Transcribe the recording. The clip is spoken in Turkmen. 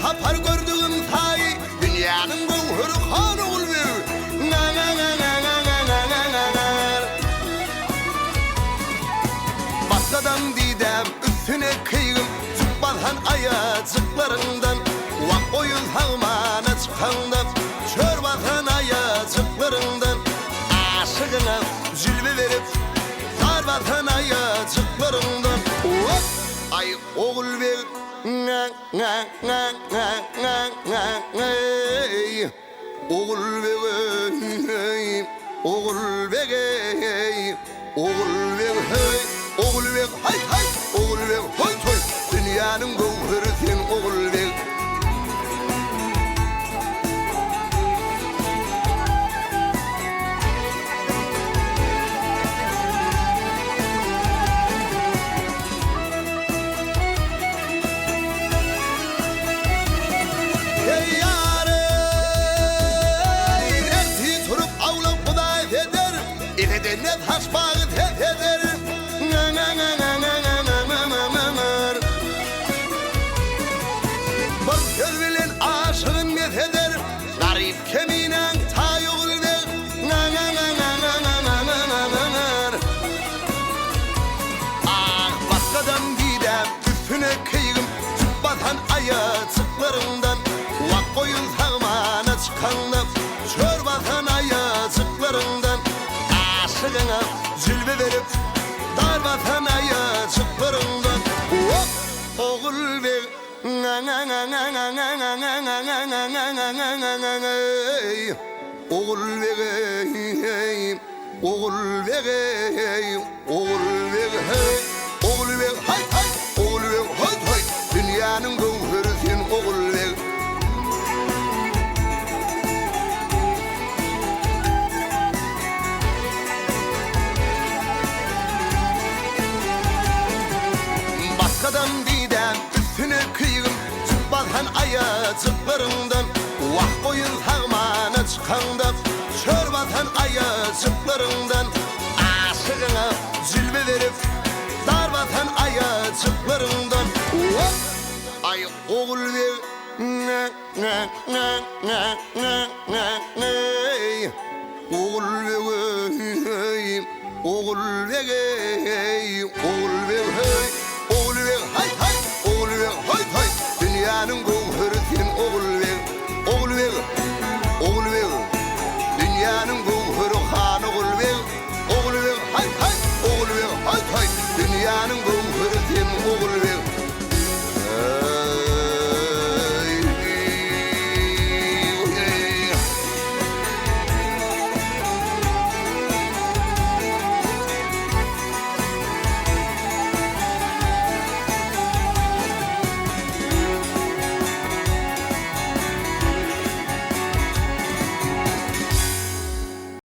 tapar gördügim saýy, Dünýäniň göwheri han Ogulbeg. Basgadam didäm üstüne keýgim, Jüp basan aýajyklaryňdan, Wah, goýun sagmana çykaňda, Çör basan aýajyklaryňdan, Aşygyňa jilwe berip, Zar basan aýajyklaryňdan, Wah, aý, Ogulbeg, ňa-ňa-ňa-ňa-ňa-ňa-ňa-ňa-ňeý. Ogulbeg-eý, Ogulbeg-eý, Ogulbeg heý, Ogulbeg haý haý, Ogulbeg hoý hoý, Dünýäniň göwheri sen Ogulbeg. Eý ýar-eý, ertir turup awlap Hudaý seder, Esedende saçbagy ses eder. Bir söz bilen aşygyn mes eder, Garyp keminäň taý Ogulbeg. Ah, basgadam didäm üstüne keýgim, Jüp basan aýajyklaryňdan, Wah, goýun sagmana çykaňda, Çör basan aýajyklaryňdan, Aşygyňa jilwe berip, Dar basan aýajyklaryňdan, Wah, Ogulbeg, ňa-ňa-ňa-ňa-ňa-ňa-ňa-ňa-ňa-ňa-ňa-ňa-ňa-ňa-ňa-ňa-ňeý, Ogulbeg-eý, Ogulbeg-eý, Ogulbeg heý, Ogulbeg haý haý, Ogulbeg hoý hoý, Dünýäniň göwheri sen Ogulbeg. Basgadam didäm üstüne köýgüm, Jüp basan aýajyklaryňdan, Wah goýun sagmana çykaňda, Çör basan aýajyklaryňdan, Aşygyňa jilwe berip, Dar basan aýajyklaryňdan, Wah, aý Ogulbeg, ňa-ňa-ňa-ňa-ňa-ňa-ňa-ňeý, Ogulbeg-eý, Ogulbeg-eý, Ogulbeg-heý.